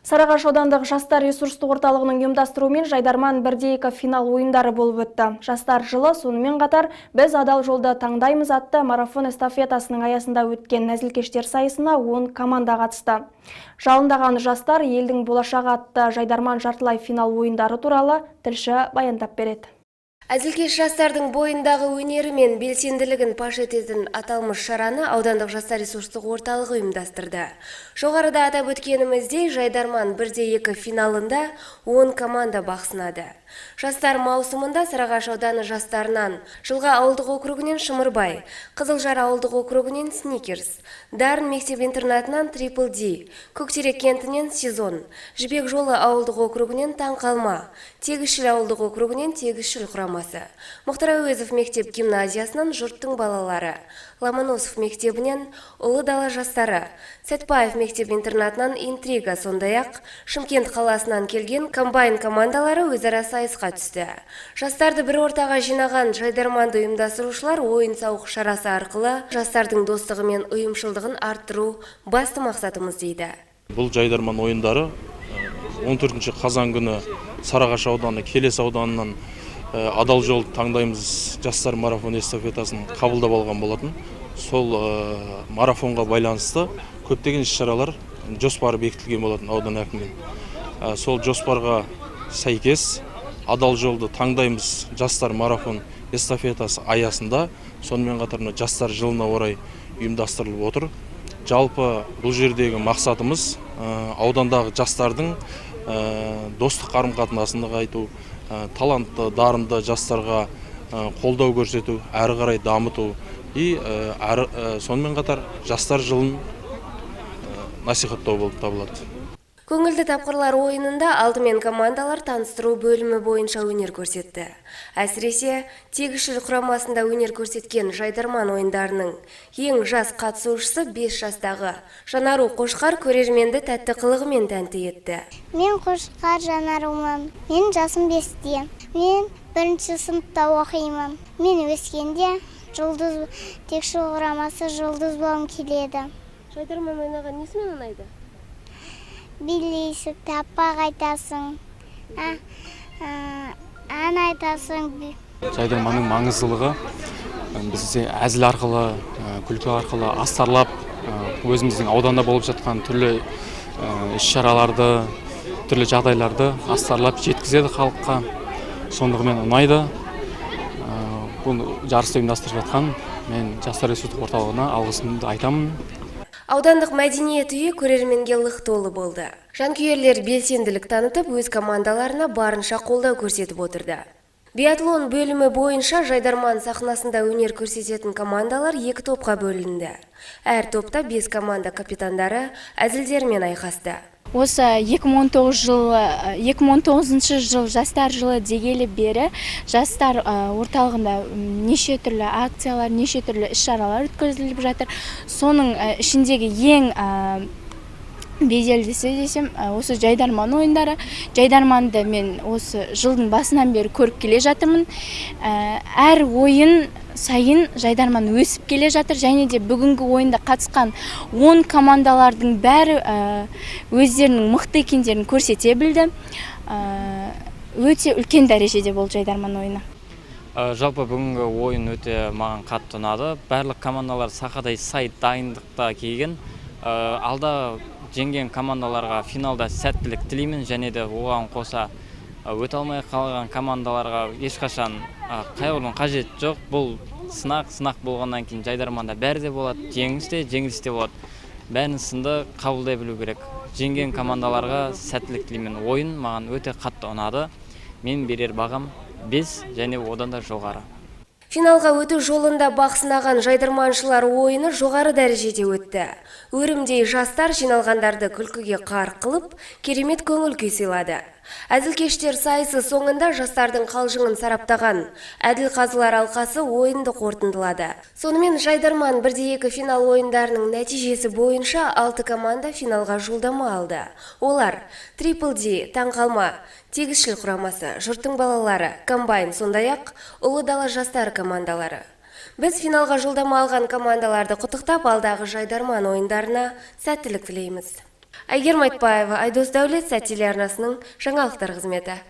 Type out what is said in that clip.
Сарыағаш аудандық жастар ресурстық орталығының ұйымдастыруымен «Жайдарман 1-2» финал ойындары болып өтті. Жастар жылы, сонымен қатар «Біз адал жолды таңдаймыз» атты марафон эстафетасының аясында өткен әзілкештер сайысына 10 команда қатысты. Жалындаған жастар – елдің болашағы атты «Жайдарман» жартылай финал ойындары туралы тілші баяндап береді. Әзілкеш жастардың бойындағы өнері мен белсенділігін паш ететін аталмыш шараны аудандық жастар ресурстық орталығы ұйымдастырды. Жоғарыда атап өткеніміздей, «Жайдарман 1-2» финалында 10 команда бақ сынады. Жастар маусымында Сарыағаш ауданы жастарынан Жылға ауылдық округінен Шымырбай, Қызылжар ауылдық округінен Сникерс, Дарын мектеп-интернатынан Трипл Ди, Көктерек кентінен Сезон, Жібек жолы ауылдық округінен Таңқалма, Тегісшіл ауылдық округінен Тегісшіл құрамасы, Мұхтар Әуезов мектеп гимназиясынан Жұрттың балалары, Ломоносов мектебінен Ұлы дала жастары, Сәтпаев мектеп интернатынан Интрига, сондай-ақ Шымкент қаласынан келген Комбайн командалары өзара сайысқа түсті. Жастарды бір ортаға жинаған жайдарманды ұйымдастырушылар ойын-сауық шарасы арқылы жастардың достығы мен ұйымшылдығын арттыру басты мақсатымыз дейді. Бұл «Жайдарман» ойындары 14 қазан күні Сарыағаш ауданы Келес ауданынан «Адал жол таңдаймыз» жастар марафон эстафетасын қабылдап алған болатын. Сол марафонға байланысты көптеген іс шаралар жоспары бекітілген болатын аудан әкімімен. Сол жоспарға сәйкес «Адал жолды таңдаймыз» жастар марафон эстафетасы аясында, сонымен қатар мына Жастар жылына орай ұйымдастырылып отыр. Жалпы, бұл жердегі мақсатымыз аудандағы жастардың достық қарым қатынасын нығайту, талантты, дарынды жастарға қолдау көрсету, әрі қарай дамыту и әрі сонымен қатар Жастар жылын насихаттау болып табылады. Көңілді тапқырлар ойынында алдымен командалар таныстыру бөлімі бойынша өнер көрсетті. Әсіресе, Тегішіл құрамасында өнер көрсеткен «Жайдарман» ойындарының ең жас қатысушысы 5 жастағы Жанару Қошқар көрерменді тәтті қылығымен тәнті етті. Мен Қошқар Жанарумын. Менің жасым 5-те. Мен бірінші сыныпта оқимын. Мен өскенде жұлдыз, Текшіл құрамасы жұлдыз болғым келеді. Жайдарман ойнаған несімен ұнайды? Билейсің, тақпақ айтасың, ән айтасың. Жайдарманның маңыздылығы бізде әзіл арқылы, күлкі арқылы астарлап, өзіміздің ауданда болып жатқан түрлі іс шараларды, түрлі жағдайларды астарлап жеткізеді халыққа. Сондығымен ұнайды. Бұл жарысты ұйымдастырып жатқан мен жастар ресурстық орталығына алғысымды айтамын. Аудандық мәдениет үйі көрерменге лық толы болды. Жанкүйерлер белсенділік танытып, өз командаларына барынша қолдау көрсетіп отырды. Биатлон бөлімі бойынша «Жайдарман» сахнасында өнер көрсететін командалар екі топқа бөлінді. Әр топта бес команда капитандары әзілдерімен айқасты. Осы 2019 жылы, 2019 жыл Жастар жылы дегелі бері жастар орталығында неше түрлі акциялар, неше түрлі іс шаралар өткізіліп жатыр. Соның ішіндегі ең беделдісі десем, осы «Жайдарман» ойындары. «Жайдарманды» мен осы жылдың басынан бері көріп келе жатырмын. Әр ойын сайын «Жайдарман» өсіп келе жатыр және де бүгінгі ойында қатысқан 10 командалардың бәрі өздерінің мықты екендерін көрсете білді. Өте үлкен дәрежеде болды «Жайдарман» ойыны. Жалпы, бүгінгі ойын өте маған қатты ұнады. Барлық командалар сақадай сай дайындықта келген. Алда жеңген командаларға финалда сәттілік тілеймін және де оған қоса өте алмай қалған командаларға ешқашан қайғырудың қажеті жоқ. Бұл сынақ, сынақ болғаннан кейін «Жайдарманда» бәрі де болады, жеңіс те, жеңіліс те болады. Бәрін сынды қабылдай білу керек. Жеңген командаларға сәттілік тілеймін. Ойын маған өте қатты ұнады. Мен берер бағам 5 және одан да жоғары. Финалға өту жолында бақ сынаған жайдарманшылар ойыны жоғары дәрежеде өтті. Өрімдей жастар жиналғандарды күлкіге қарқ қылып, керемет көңіл күй сыйлады. Әзілкештер сайысы соңында жастардың қалжыңын сараптаған әділ қазылар алқасы ойынды қорытындылады. Сонымен, «Жайдарман 1-2» финал ойындарының нәтижесі бойынша алты команда финалға жолдама алды. Олар: Трипл Ди, Таңқалма, Тегісшіл құрамасы, Жұрттың балалары, Комбайн, сондай-ақ Ұлы дала жастары командалары. Біз финалға жолдама алған командаларды құттықтап, алдағы «Жайдарман» ойындарына сәттілік тілейміз. Әйгерім Айтбаева, Айдос Дәулет, Сәт телеарнасының жаңалықтар қызметі.